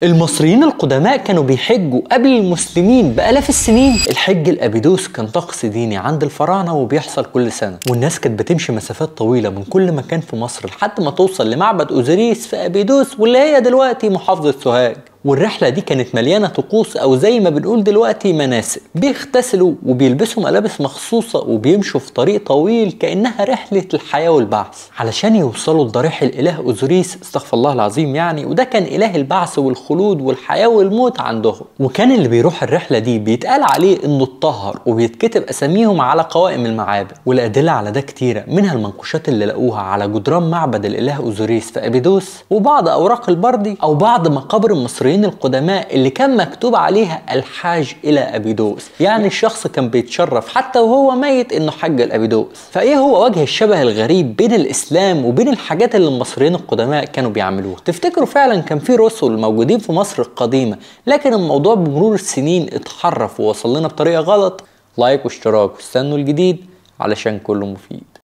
المصريين القدماء كانوا بيحجوا قبل المسلمين بآلاف السنين. الحج الأبيدوس كان طقس ديني عند الفراعنة وبيحصل كل سنة، والناس كانت بتمشي مسافات طويلة من كل مكان في مصر لحد ما توصل لمعبد أوزيريس في أبيدوس واللي هي دلوقتي محافظة سوهاج. والرحلة دي كانت مليانة طقوس أو زي ما بنقول دلوقتي مناسك، بيغتسلوا وبيلبسوا ملابس مخصوصة وبيمشوا في طريق طويل كأنها رحلة الحياة والبعث علشان يوصلوا لضريح الإله أوزوريس، استغفر الله العظيم يعني، وده كان إله البعث والخلود والحياة والموت عندهم. وكان اللي بيروح الرحلة دي بيتقال عليه إنه اتطهر وبيتكتب أساميهم على قوائم المعابد، والأدلة على ده كتيرة، منها المنقوشات اللي لقوها على جدران معبد الإله أوزوريس في أبيدوس، وبعض أوراق البردي أو بعض مقابر المصريين القدماء اللي كان مكتوب عليها الحاج الى ابيدوس، يعني الشخص كان بيتشرف حتى وهو ميت انه حج الابيدوس. فايه هو وجه الشبه الغريب بين الاسلام وبين الحاجات اللي المصريين القدماء كانوا بيعملوها؟ تفتكروا فعلا كان في رسل موجودين في مصر القديمة لكن الموضوع بمرور السنين اتحرف ووصل لنا بطريقة غلط؟ like واشتراك واستنوا الجديد علشان كله مفيد.